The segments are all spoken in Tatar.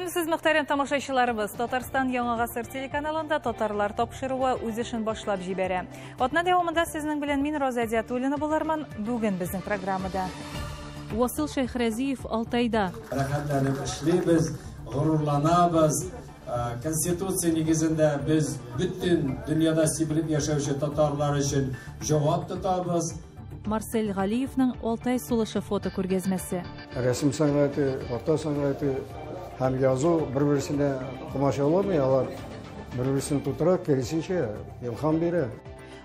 Исәнмесез, мөхтәрәм тамашачыларыбыз. Татарстан Яңа Гасыр телеканалында татарлар тапшыруы үз эшен башлап җибәрә. Атна дәвамында сезнең белән мин, Роза Әдиатуллина, булырмын. Бүген безнең программада. Васил Шәйхразиев Алтайда. Рәхәтләнеп эшлибез, горурланабыз. Конституция нигезендә без бөтен дөньяда сибелеп яшәүче татарлар өчен җавап тотабыз. Марсель Галиевның Алтай сулышы фото күргәзмәсе. Рәсем сәнгате, фото сәнгате һәм язу бер-берсенә комачауламый, алар бер-берсен тутыра, киресенчә, илһам бирә.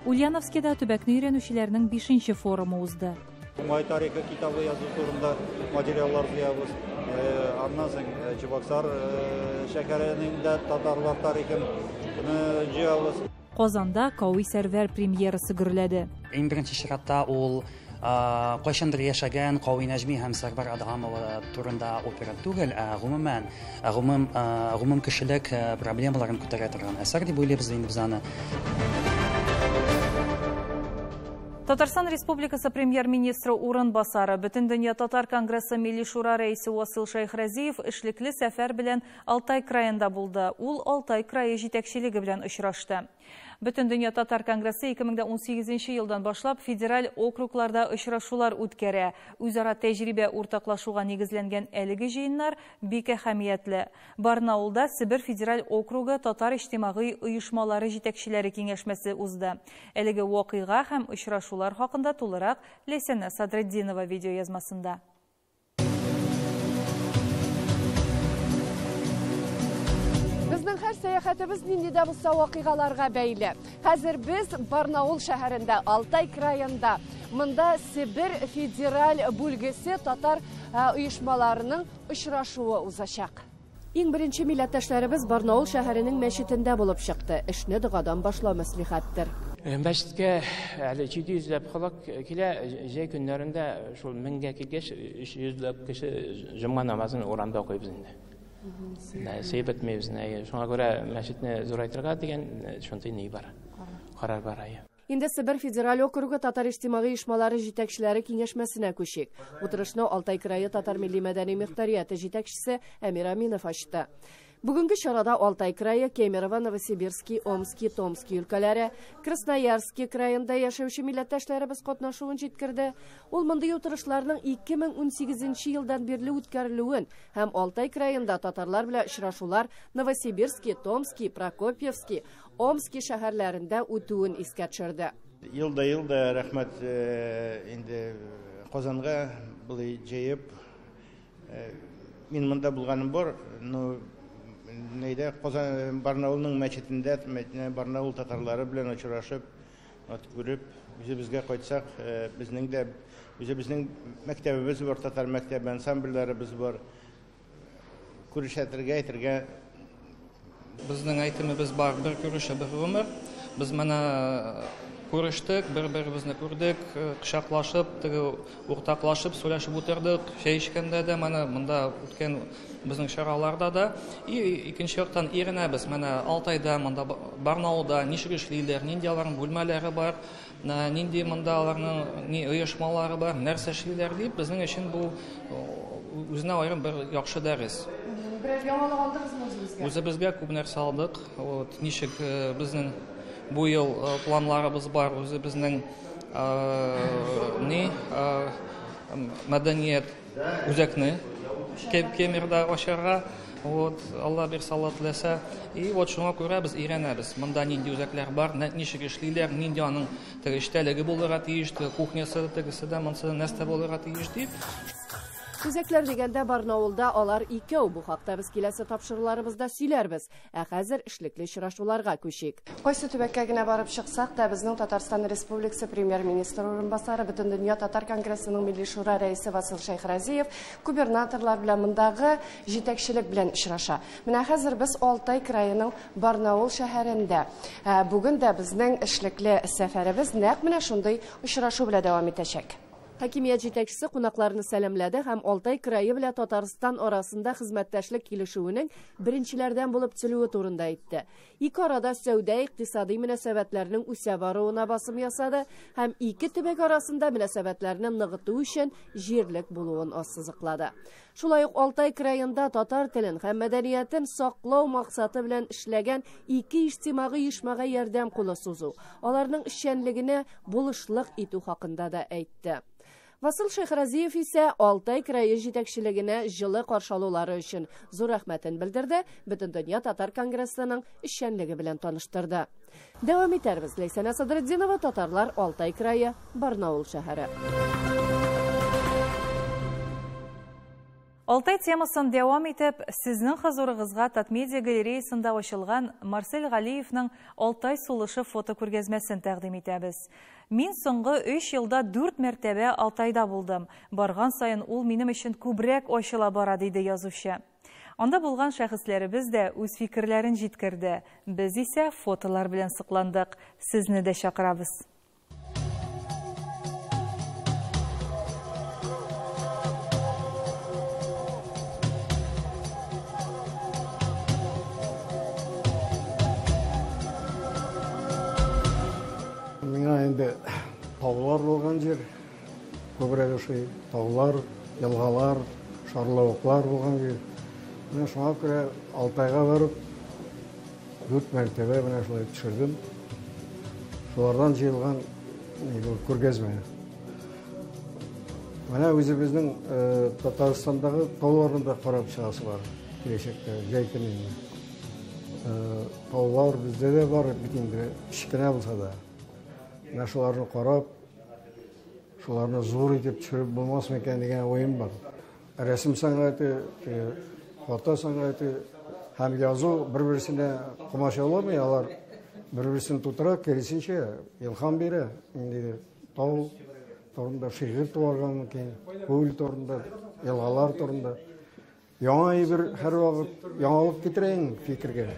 Ульяновскида төбәкне өйрәнүчеләрнең 5 форумы узды. Май тарихы китабы язу турында материаллар җыябыз. Аннан соң Чебоксар шәһәренең дә татарлар тарихын җыябыз. Казанда Кави Сәрвәр премьерасы гөрләде. Иң беренче чиратта ул кайчандыр яшәгән Кави Нәҗми һәм Сәрвәр Адгамова турында опера түгел, ә гомумән, гомум кешелек проблемаларын күтәрә торган әсәр дип уйлыйбыз инде без аны. Татарстан Республикасы премьер-министры урынбасары, Бөтендөнья татар конгрессы Милли Шура рәисе Васил Шәйхразиев эшлекле сәфәр белән Алтай краенда булды. Ул Алтай крае җитәкчелеге белән очрашты. Бөтендөнья татар конгрессы 2018 елдан башлап федераль округларда очрашулар үткәрә. Үзара тәҗрибә уртаклашуга нигезләнгән әлеге җыеннар бик әһәмиятле. Барнаулда Себер федераль округы татар иҗтимагый оешмалары җитәкчеләре киңәшмәсе узды. Әлеге вакыйга һәм очрашулар хакында тулырак Ләйсәнә Садретдинова видеоязмасында. Безнең һәр сәяхәтебез нинди дә булса вакыйгаларга бәйле. Хәзер без Барнаул шәһәрендә, Алтай краенда. Монда Себер федераль бүлгесе татар оешмаларының очрашуы узачак. Иң беренче милләттәшләребез Барнаул шәһәренең мәчетендә булып чыкты. Эшне догадан башлау мәслихәттер. Мәчеткә әле 700 ләп халык килә, җәй көннәрендә шул 1000гә килгәч 300 ләп кеше җомга намазын урамда укыйбыз инде. Сыйып бетмибез. Шуңа күрә мәчетне зурайтырга дигән шундый ни бар. Карар бар. Инде Себер федераль округы татар иҗтимагый оешмалары җитәкчеләре киңәшмәсенә күчик. Утырышны Алтай крае татар милли мәдәни мөхтәрияте җитәкчесе Әмир Аминов ачты. Бүгенге чарада Алтай крае, Кемерово, Новосибирский, Омский, Томский өлкәләре, Красноярский краенда яшәүче милләттәшләребез катнашуын җиткерде. Ул мондый утырышларның 2018 елдан бирле үткәрелүен һәм Алтай краенда татарлар белән очрашулар Новосибирский, Томский, Прокопьевский, Омский шәһәрләрендә үтүен искә төшерде. Елда-елда рәхмәт инде Казанга булай җыеп, мин монда булганым бар, но нейдә Казан Барнаулның мәчетендә Барнаул татарлары белән очрашып, күреп, үзебезгә кайтсак, безнең дә үзебезнең мәктәбебез бар, татар мәктәбе, ансамбльләребез бар. Күрешәтергә, әйтергә. Безнең әйтемебез бар, бер күрешә, бер гомер. Без менә күрештек, бер-беребезне күрдек, кочаклашып, теге уртаклашып, сөйләшеп утырдык. Чәй эчкәндә дә менә монда үткән безнең чараларда да. И икенче яктан өйрәнәбез. Менә Алтайда, монда Барнаулда ничек эшлиләр, нинди аларның бүлмәләре бар, нинди монда аларның ни оешмалары бар, нәрсә эшлиләр дип, безнең өчен бу үзенә аерым бер яхшы дәрес. Берәр яңалык алдыгызмы үзегезгә? Үзебезгә күп нәрсә алдык. Вот ничек безнең бу ел планларыбыз бар, үзебезнең ни мәдәният үзәкне Кемерда ачарга, вот Алла бирсә, Алла теләсә. И вот шуңа күрә без өйрәнәбез. Монда нинди үзәкләр бар, ничек эшлиләр, нинди аның теге эчтәлеге булырга тиеш, теге кухнясы, тегесе дә, монысы да нәрсә булырга тиеш дип. Үзәкләр дигәндә Барнаулда алар икәү. Бу хакта без киләсе тапшыруларыбызда сөйләрбез. Ә хәзер эшлекле очрашуларга күчик. Кайсы төбәккә генә барып чыксак та, безнең Татарстан Республикасы премьер-министры урынбасары, Бөтендөнья татар конгрессының Милли Шура рәисе Васил Шәйхразиев губернаторлар белән мондагы җитәкчелек белән очраша. Менә хәзер без Алтай краеның Барнаул шәһәрендә. Бүген дә безнең эшлекле сәфәребез нәкъ менә шундый очрашу белән дәвам итәчәк. Хакимият җитәкчесе кунакларны сәламләде һәм Алтай крае белән Татарстан арасында хезмәттәшлек килешүенең беренчеләрдән булып төзелүе турында әйтте. Ике арада сәүдә икътисади мөнәсәбәтләрнең үсә баруына басым ясады һәм ике төбәк арасында мөнәсәбәтләрне ныгыту өчен җирлек булуын ассызыклады. Шулай ук Алтай краенда татар телен һәм мәдәниятен саклау максаты белән эшләгән ике иҗтимагый оешмага ярдәм кулы сузу, аларның эшчәнлегенә булышлык итү хакында да әйтте. Васил Шәйхразиев исә Алтай крае җитәкчелегенә җылы каршы алулары өчен зур рәхмәтен белдерде, Бөтендөнья татар конгрессының эшчәнлеге белән таныштырды. Дәвам итәрбез. Ләйсәнә Садретдинова, Татарлар, Алтай крае, Барнаул шәһәре. Алтай темасын дәвам итеп, сезнең хозурыгызга Татмедиа галереясында ачылган Марсель Галиевның Алтай сулышы фотокүргәзмәсен тәкъдим итәбез. Мин соңгы 3 елда 4 мәртәбә Алтайда булдым. Барган саен ул минем өчен күбрәк ачыла бара, диде язучы. Анда булган шәхесләребез дә үз фикерләрен җиткерде. Без исә фотолар белән сокландык. Сезне дә чакырабыз. Миңа инде таулар булган җир күбрәк ошый. Таулар, елгалар, шарлавыклар булган җир. Менә шуңа күрә Алтайга барып 4 мәртәбә менә шулай төшердем. Шулардан җыелган күргәзмә. Менә үзебезнең Татарстандагы тауларны да карап чыгасы бар киләчәктә, җәй көне. Таулар бездә дә бар бит инде, кечкенә булса да. Менә шуларны карап, шуларны зур итеп төшереп булмас микән дигән уем бар. Рәсем сәнгате, фото сәнгате һәм язу бер-берсенә комачауламый, алар бер-берсен тутыра, киресенчә, илһам бирә. Инде тау турында шигырь туарга мөмкин, күл турында, елгалар турында. Яңа әйбер һәрвакыт яңалык китерә инде фикергә.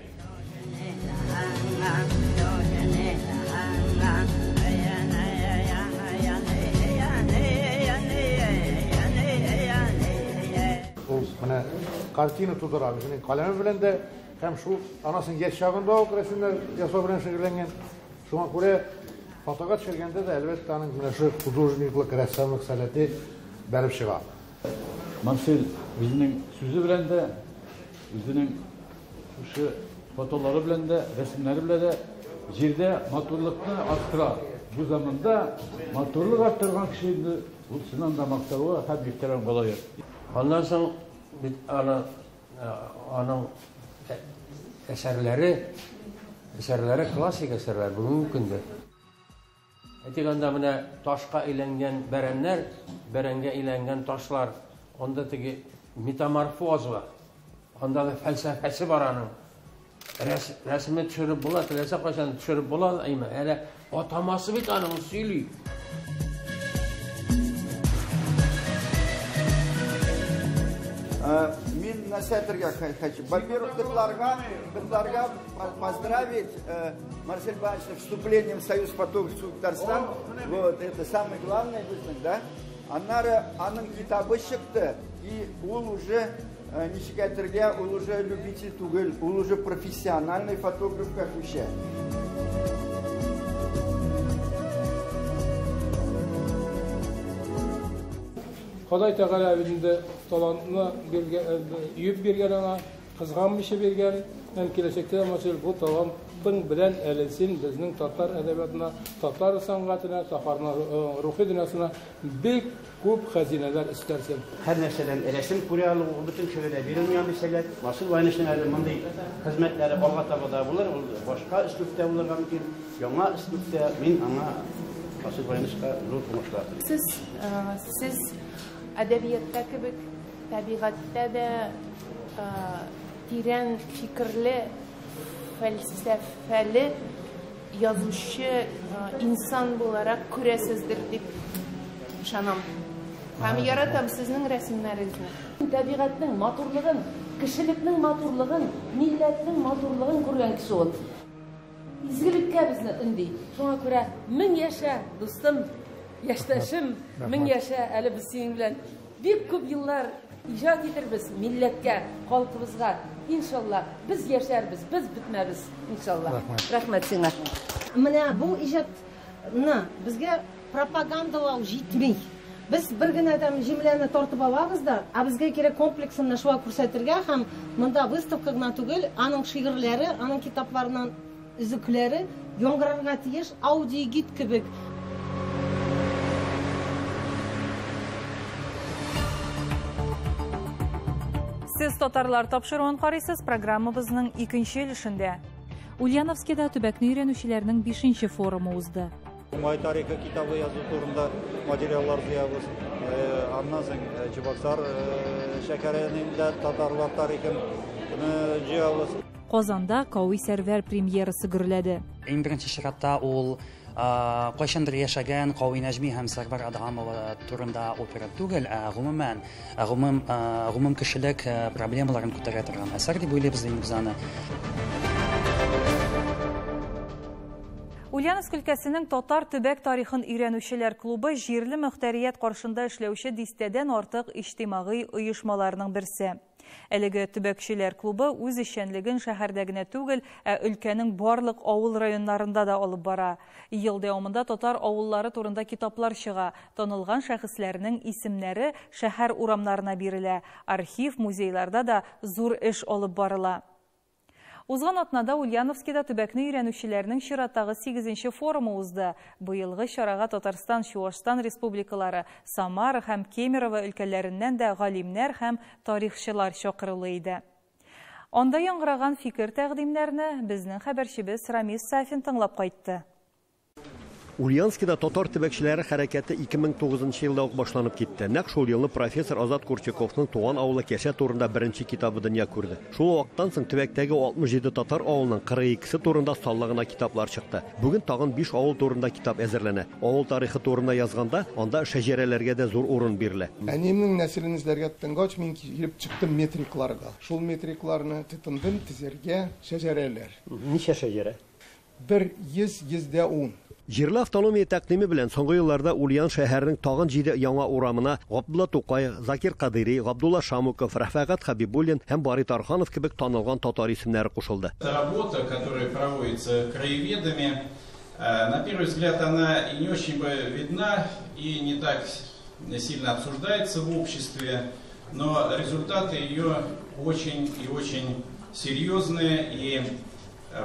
Ул менә картина тудыра, үзенең каләме белән дә, һәм шул анасын яшь чагында ук рәсемнәр ясау белән шөгыльләнгән. Шуңа күрә фотога төшергәндә дә, әлбәттә, аның менә шу художниклык, рәссамлык сәләте бәреп чыга. Марсель үзенең сүзе белән дә, үзенең шушы фотолары белән дә, рәсемнәре белән дә җирдә матурлыкны арттыра. Бу заманда матурлык арттырган кеше инде ул чыннан да мактауга һәм ихтирамга лаек. Аннан соң бит аның әсәрләре классик әсәрләр бүгенге көндә. Әйтик, анда менә ташка әйләнгән бәрәннәр, бәрәнгә әйләнгән ташлар, анда теге метаморфоз бар. Анда да фәлсәфәсе бар аның. Рәсеме төшереп була, теләсә кайчан төшереп була, әйме, әле атамасы бит аның сөйли. Мин нәрсә әйтергә хочу. Во-первых, котларга поздравить Марсель Ивановича с вступлением в Союз фотографов Татарстан. Вот, это самое главное, да? Аннары аның китабы чыкты, и ул уже ничек әйтергә, ул уже любитель түгел, ул уже профессиональный фотографка күчә. Ходай Тәгалә инде талантны өеп биргән аңа, кызганмыйча биргән, һәм киләчәктә Марсель бу талантың белән әле син безнең татар әдәбиятына, татар сәнгатенә, татарның рухи дөньясына бик күп хәзинәләр өстәрсең. Һәр нәрсәдән рәсем күрә алу бөтен кешегә дә бирелмәгән сәләт. Марсель Ивановичның әле мондый хезмәтләре алга таба да булыр, ул башка өслүптә булырга мөмкин, яңа өслүптә. Мин аңа Марсель Ивановичка зур уңышлар телим. Сез әдәбиятта кебек, табигатьтә дә тирән фикерле, фәлсәфәле язучы инсан буларак күрәсездер дип ышанам. Һәм яратам сезнең рәсемнәрегезне. Табигатьнең матурлыгын, кешелекнең матурлыгын, милләтнең матурлыгын күргән кеше ул. Изгелеккә безне өнди. Шуңа күрә мең яшә, дустым. Яшьтәшем, 1000 яшә, әле без синең белән бик күп еллар иҗат итербез милләткә, халкыбызга. Иншалла, без яшәрбез, без бетмәбез, иншалла. Рәхмәт сиңа. Менә бу иҗатны безгә пропагандалау җитми. Без бер генә дә җөмләне тартып алабыз да, ә безгә кирәк комплексын менә шулай күрсәтергә һәм монда выставка гына түгел, аның шигырьләре, аның китапларыннан өзекләре яңгырарга тиеш, аудиогид кебек. Сез татарлар тапшыруын карыйсыз, программабызның икенче өлешендә. Ульяновскида төбәкне өйрәнүчеләрнең 5нче форумы узды. Май тарихы китабы язу турында материаллар җыябыз. Аннан соң Чебоксар шәһәренең дә татарлар тарихын җыябыз. Казанда Кави Сәрвәр премьерасы гөрләде. Иң беренче чиратта ул кайчандыр яшәгән Кави Нәҗми һәм Сәрвәр Адгамова турында опера түгел, ә гомумән, гомум кешелек проблемаларын күтәрә торган әсәр дип уйлыйбыз инде без аны. Ульяновск өлкәсенең татар төбәк тарихын өйрәнүчеләр клубы җирле мөхтәрият каршында эшләүче дистәдән артык иҗтимагый оешмаларның берсе. Әлеге төбәкчеләр клубы үз эшчәнлеген шәһәрдә генә түгел, ә өлкәнең барлык авыл районнарында да алып бара. Ел дәвамында татар авыллары турында китаплар чыга, танылган шәхесләрнең исемнәре шәһәр урамнарына бирелә, архив, музейларда да зур эш алып барыла. Узган атнада Ульяновскида төбәкне өйрәнүчеләрнең чираттагы 8нче форумы узды. Быелгы чарага Татарстан, Чуашстан республикалары, Самара һәм Кемерово өлкәләреннән дә галимнәр һәм тарихчылар чакырулы иде. Анда яңгыраган фикер тәкъдимнәрне безнең хәбәрчебез Рамис Сафин тыңлап кайтты. Ульяновскида татар төбәкчеләре хәрәкәте 2009 елда ук башланып китте. Нәкъ шул елны профессор Азат Курчаковның туган авылы Кәшә турында беренче китабы дөнья күрде. Шул вакыттан соң төбәктәге 67 татар авылының 42-се турында саллы гына китаплар чыкты. Бүген тагын 5 авыл турында китап әзерләнә. Авыл тарихы турында язганда, анда шәҗәрәләргә дә зур урын бирелә. Әниемнең нәселен эзләргә тотынгач, мин килеп чыктым метрикларга. Шул метрикларны тотындым тезәргә шәҗәрәләр. Ничә шәҗәрә? 110. Җирле автономия тәкъдиме белән соңгы елларда Ульян шәһәренең тагын 7 яңа урамына Габдулла Тукай, Закир Кадыйри, Габдулла Шамуков, Рәфәгать Хабибуллин һәм Бари Тарханов кебек танылган татар исемнәре кушылды. Работа, которая проводится краеведами, на первый взгляд она и не очень бы видна, и не так сильно обсуждается в обществе, но результаты ее очень и очень серьезные и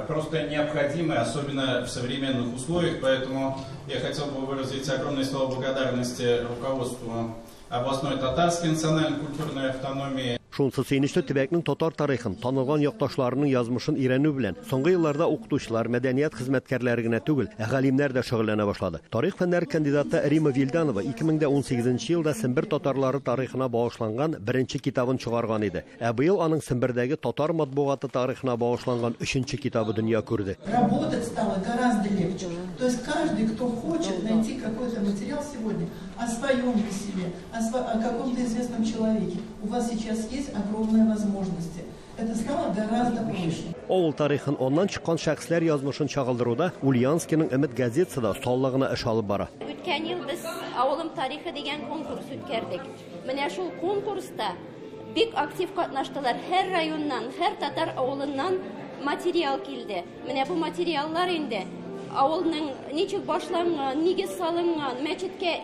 просто необходимы, особенно в современных условиях. Поэтому я хотел бы выразить огромные слова благодарности руководству областной татарской национально-культурной автономии. Шунысы сөенечле, төбәкнең татар тарихын, танылган якташларының язмышын өйрәнү белән соңгы елларда укытучылар, мәдәният хезмәткәрләре генә түгел, ә галимнәр дә шөгыльләнә башлады. Тарих фәннәре кандидаты Рима Вильданова 2018 елда Сембер татарлары тарихына багышланган беренче китабын чыгарган иде. Ә быел аның Сембердәге татар матбугаты тарихына багышланган өченче китабы дөнья күрде. Работать стало гораздо легче. То есть каждый, кто хочет найти какой-то материал сегодня о своем селе, о каком-то известном человеке, у вас сейчас есть огромные возможности. Это стало гораздо проще. Авыл тарихын, аннан чыккан шәхесләр язмышын чагылдыруда Ульяновскиның Өмет газетасы да саллы гына эш алып бара. Үткән ел без Авылым тарихы дигән конкурс үткәрдек. Менә шул конкурста бик актив катнаштылар. Һәр районнан, һәр татар авылыннан материал килде. Менә бу материаллар инде авылның ничек башланган, нигез салынган, мәчеткә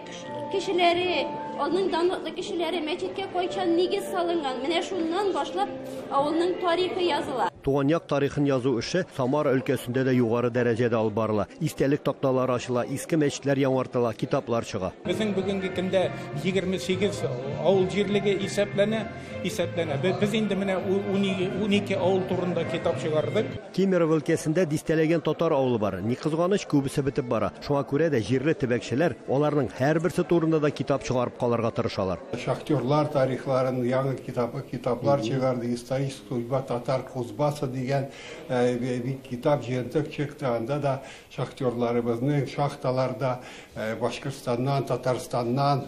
кешеләре, аның данлыклы кешеләре мәчеткә кайчан нигез салынган, менә шуннан башлап авылның тарихы языла. Туган як тарихын язу эше Самара өлкәсендә дә югары дәрәҗәдә алып барыла. Истәлек такталары ачыла, иске мәчетләр яңартыла, китаплар чыга. Безнең бүгенге көндә 28 авыл җирлеге исәпләнә. Без инде менә 12 авыл турында китап чыгардык. Кемерово өлкәсендә дистәләгән татар авылы бар. Ни кызганыч, күбесе бетеп бара. Шуңа күрә дә җирле төбәкчеләр аларның һәрберсе турында да китап чыгарып калырга тырышалар. Шахтерлар тарихларын яңа китаплар чыгарды. Историческая судьба татар Кузбасса дигән бик китап җыентык чыкты. Анда да шахтерларыбызның шахталарда Башкортстаннан, Татарстаннан,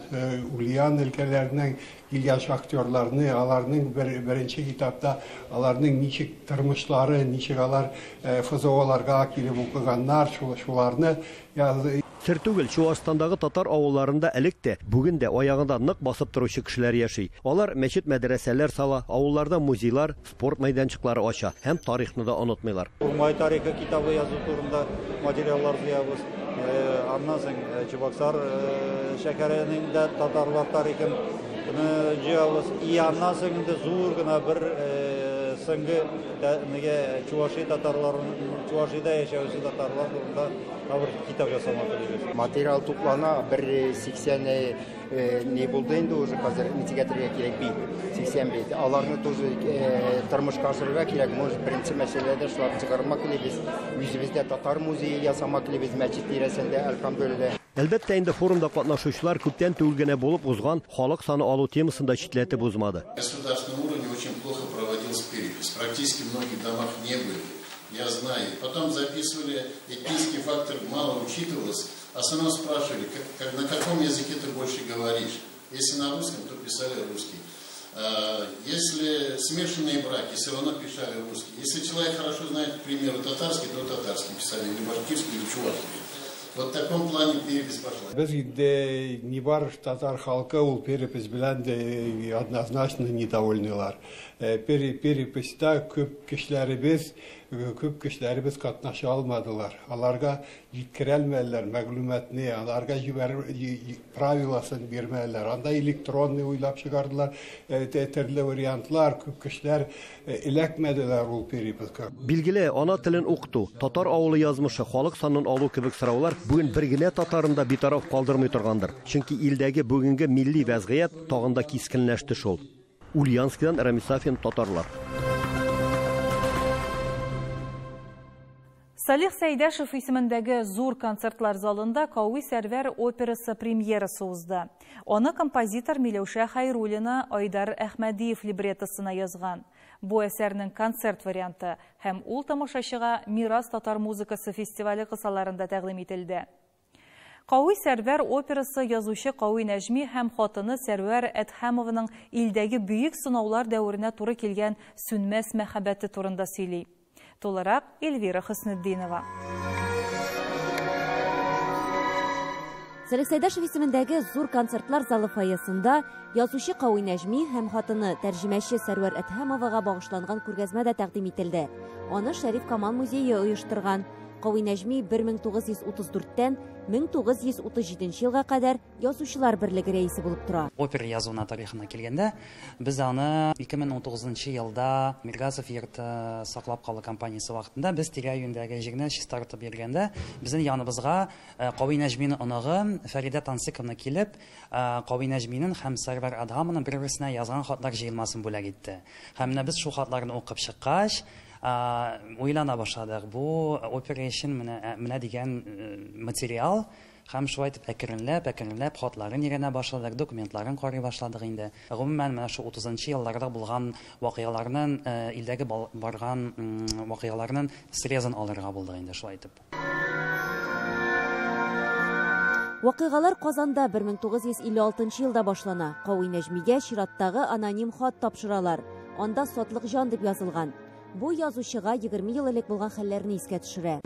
Ульян өлкәләреннән килгән шахтерларны, аларның беренче китапта аларның ничек тормышлары, ничек алар ФЗОларга килеп укыганнар, шуларны язды. Сер түгел, Чуашстандагы татар авылларында элек тә, бүген дә аягында нык басып торучы кешеләр яши. Алар мәчет, мәдрәсәләр сала, авылларда музейлар, спорт мәйданчыклары ача һәм тарихны да онытмыйлар. Урмай тарихы китабы язу турында материаллар җыябыз. Аннан соң Чебоксар шәһәренең дә татарлар тарихын җыябыз. И аннан соң инде зур гына бер соңгы нигә Чувашия татарларын, Чувашиядә яшәүче татарлар турында бер китап ясамак телибез. Материал туплана, бер 80 не булды инде уже хәзер нитигәтергә кирәк бит. 80 бит. Аларны тоже тормышка ашырырга кирәк. Может, беренче мәсьәләдә шуларны чыгармак телибез. Үзебездә татар музее ясамак телибез мәчет тирәсендә, әлхәмдүлилләһ. Әлбәттә, инде форумда катнашучылар күптән түгел генә булып узган халык саны алу темасын да читләтеп узмады. На государственном уровне очень плохо проводилась перепись. Практически в многих домах не были. Я знаю. Потом записывали, этнический фактор мало учитывался. В основном спрашивали, на каком языке ты больше говоришь. Если на русском, то писали русский. Если смешанные браки, все равно писали русский. Если человек хорошо знает, к примеру, татарский, то татарский писали, или башкирский, или чувашский. Вот в таком плане перепись пошла. Без инде не бар татар халкы ул перепись белән дә однозначно недовольнылар. Переписьтә күп кешеләребез катнаша алмадылар. Аларга җиткерәлмәделәр мәгълүматны, аларга правиласын бирмәделәр. Анда электронный уйлап чыгардылар, төрле вариантлар, күп кешеләр эләкмәделәр ул переписька. Билгеле, ана телен укыту, татар авылы язмышы, халык санын алу кебек сораулар бүген бер генә татарын да битараф калдырмый торгандыр. Чөнки илдәге бүгенге милли вәзгыять тагын да кискенләште шул. Ульяновскидан Рамис Сафин, Татарлар. Салих Сәйдәшев исемендәге зур концертлар залында Кави Сәрвәр операсы премьерасы узды. Аны композитор Миләүшә Хайруллина Айдар Әхмәдиев либреттосына язган. Бу әсәрнең концерт варианты һәм ул тамашачыга Мирас татар музыкасы фестивале кысаларында тәкъдим ителде. Кави Сәрвәр операсы язучы Кави Нәҗми һәм хатыны Сәрвәр Әдһәмованың илдәге бөек сынаулар дәверенә туры килгән сүнмәс мәхәббәте турында сөйли. Тулырак Эльвира Хөснетдинова. Салих Сәйдәшев исемендәге зур концертлар залы фойесында язучы Кави Нәҗми һәм хатыны тәрҗемәче Сәрвәр Әдһәмовага багышланган күргәзмә дә тәкъдим ителде. Аны Шәриф Камал музее оештырган. Кави Нәҗми 1934-тән 1937 елга кадәр Язучылар берлеге рәисе булып тора. Опера язуына тарихына килгәндә, без аны 2019 елда Миргазов йорты саклап калу компаниясе вакытында без тирә-юньдәге җирне чистартып йөргәндә, безнең яныбызга Кави Нәҗминең оныгы Фәридә Тансыковна килеп, Кави Нәҗминең һәм Сәрвәр Әдһәмованың бер-берсенә язган хатлар җыелмасын бүләк итте. Һәм менә без шул хатларны укып чыккач, уйлана башладык. Бу опера өчен менә дигән материал. Һәм шулай итеп әкренләп хатларын өйрәнә башладык, документларын карый башладык инде. Гомумән, менә шу 30 елларда булган вакыйгаларның, илдәге барган вакыйгаларның срезын алырга булдык инде шулай итеп. Вакыйгалар Казанда 1956 елда башлана. Кави Нәҗмигә чираттагы аноним хат тапшыралар. Анда сатлык җан дип язылган. Бу язучыга 20 ел элек булган хәлләрне искә төшерә.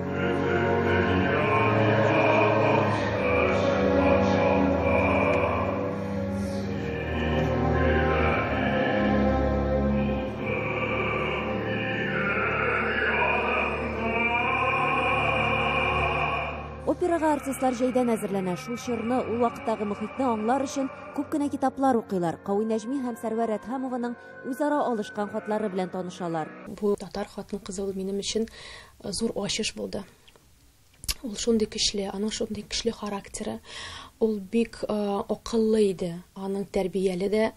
Операга артистлар җәйдән әзерләнә. Шул чорны, ул вакыттагы мөхитне аңлар өчен күп кенә китаплар укыйлар. Кави Нәҗми һәм Сәрвәр Әдһәмованың үзара алышкан хатлары белән танышалар. Бу татар хатын-кызы ул минем өчен зур ачыш булды. Ул шундый көчле, аның шундый көчле характеры. Ул бик акыллы иде. Аның тәрбияле дә,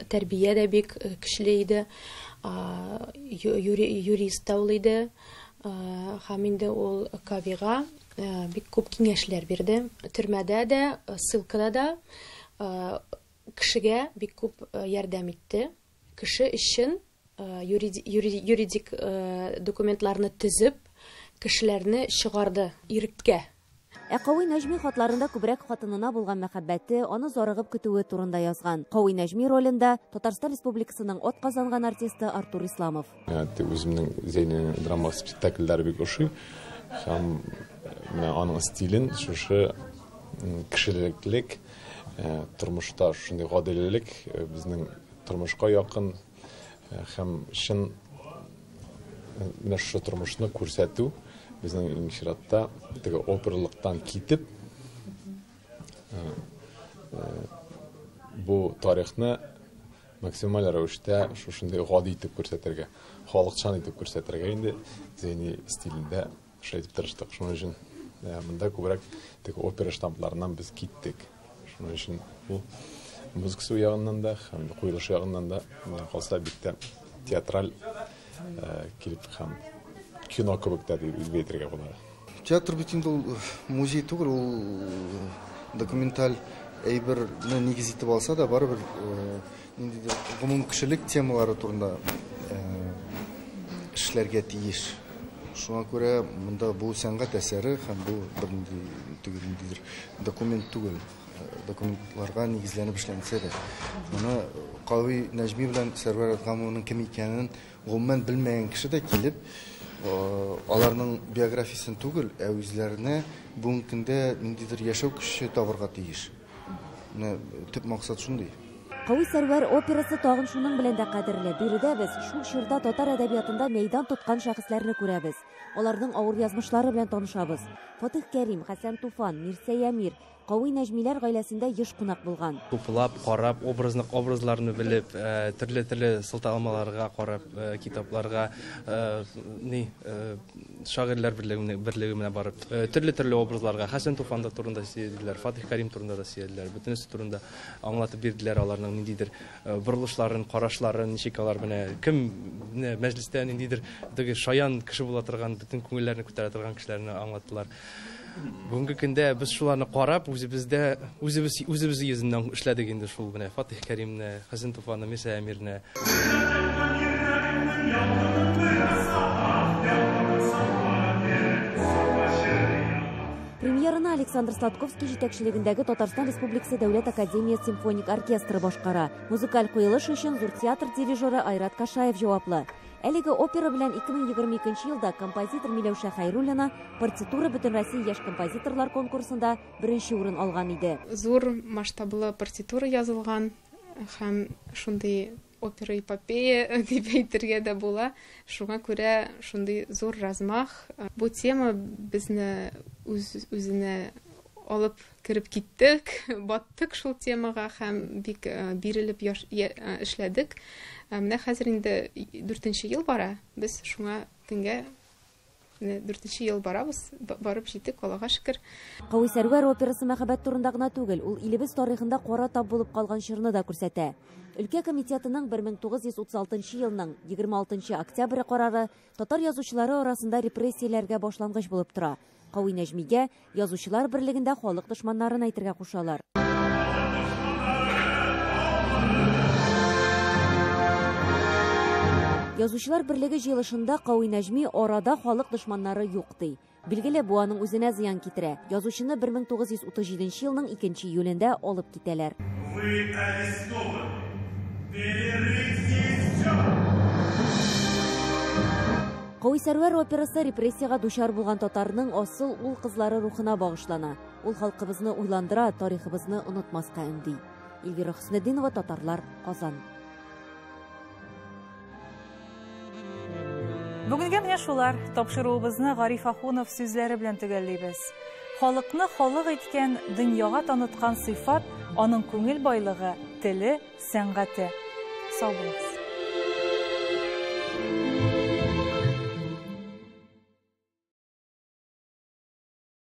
тәрбия дә бик көчле иде. Юрист та ул иде. Һәм инде ул Кавига бик күп киңәшләр бирде. Төрмәдә дә, ссылкада да кешегә бик күп ярдәм итте. Кеше өчен юридик документларны төзеп, кешеләрне чыгарды иреккә. Ә Кави Нәҗми хатларында күбрәк хатынына булган мәхәббәте, аны зарыгып көтүе турында язган. Кави Нәҗми ролендә Татарстан Республикасының атказанган артисты Артур Исламов. Үземнең Зәйнең драма спектакльләре бик ошый. Һәм менә аның стилен шушы кешелеклек, тормышта шундый гадилек, безнең тормышка якын һәм чын менә шушы тормышны күрсәтү безнең иң чиратта теге опералыктан китеп бу тарихны максималь рәвештә шушындый гади итеп күрсәтергә, халыкчан итеп күрсәтергә инде Зәйни стилендә шулай итеп тырыштык. Шуның өчен монда күбрәк теге опера штампларыннан без киттек. Шуның өчен бу музыкасы ягыннан да һәм куелышы ягыннан да миңа калса бик тә театраль килеп һәм кино кебек тә дип әйтергә була. Театр бит инде ул музей түгел, ул документаль әйберне нигез итеп алса да, барыбер ниндидер гомумкешелек темалары турында эшләргә тиеш. Шуңа күрә монда бу сәнгать әсәре һәм бу бернинди түгел, ниндидер документ түгел. Документларга нигезләнеп эшләнсә дә. Моны Кави Нәҗми белән Сәрвәр Әдһәмованың кем икәнен гомумән белмәгән кеше дә килеп, аларның биографиясен түгел, ә үзләренә бүгенге көндә ниндидер яшәү көче табырга тиеш. Менә төп максат шундый. Кави Сәрвәр операсы тагын шуның белән дә кадерле. Биредә без шул чорда татар әдәбиятында мәйдан тоткан шәхесләрне күрәбез. Аларның авыр язмышлары белән танышабыз. Фатих Кәрим, Хәсән Туфан, Мирсәй Әмир, Кави Нәҗмиләр гаиләсендә еш кунак булган. Туплап, карап, образларны белеп, төрле-төрле сылтамаларга карап, китапларга, шагыйрьләр берлеге менә барып, төрле-төрле образларга, Хәсән Туфан да турында сөйләделәр, Фатих Кәрим турында да сөйләделәр, бөтенесе турында аңлатып бирделәр аларның ниндидер борылышларын, карашларын, ничек алар менә кем мәҗлестә ниндидер теге шаян кеше була торган, бөтен күңелләрне күтәрә торган кешеләрне аңлаттылар. Бүгенге көндә без шуларны карап, үзебез йөзеннән эшләдек инде шул менә Фатих Кәримне, Хәсән Туфанны, Мирсәй Әмирне. Премьераны Александр Сладковский җитәкчелегендәге Татарстан Республикасы Дәүләт академия симфоник оркестры башкара. Музыкаль куелыш өчен зур театр дирижеры Айрат Кашаев җаваплы. Әлеге опера белән 2022 елда композитор Миләүшә Хәйруллина партитура Бөтенроссия яшь композиторлар конкурсында беренче урын алган иде. Зур масштаблы партитура язылган һәм шундый опера эпопея дип әйтергә дә була. Шуңа күрә шундый зур размах. Бу тема безне үзенә алып кереп киттек, баттык шул темага һәм бик бирелеп эшләдек. Менә хәзер инде 4нче ел бара. Без шуңа көнгә 4нче ел барабыз, барып җиттек, Аллага шөкер. Кави Сәрвәр операсы мәхәббәт турында гына түгел, ул илебез тарихында кара тап булып калган чорны да күрсәтә. Өлкә комитетының 1936 елның 26 октябре карары татар язучылары арасында репрессияләргә башлангыч булып тора. Кави Нәҗмигә язучылар берлегендә халык дошманнарын әйтергә кушалар. Язучылар берлеге җыелышында Кави Нәҗми арада халык дошманнары юк ди. Билгеле, бу аның үзенә зыян китерә. Язучыны 1937 елның 2 июлендә алып китәләр. Вы арестованы. Перерыть все. Кави Сәрвәр операсы репрессиягә дучар булган татарның асыл ул кызлары рухына багышлана. Ул халкыбызны уйландыра, тарихыбызны онытмаска өнди. Эльвира Хөснетдинова, Татарлар, Казан. Бүгенгә менә шулар. Тапшыруыбызны Гариф Ахунов сүзләре белән төгәллибез. Халыкны халык иткән, дөньяга таныткан сыйфат, аның күңел байлыгы, теле, сәнгате. Сау булыгыз.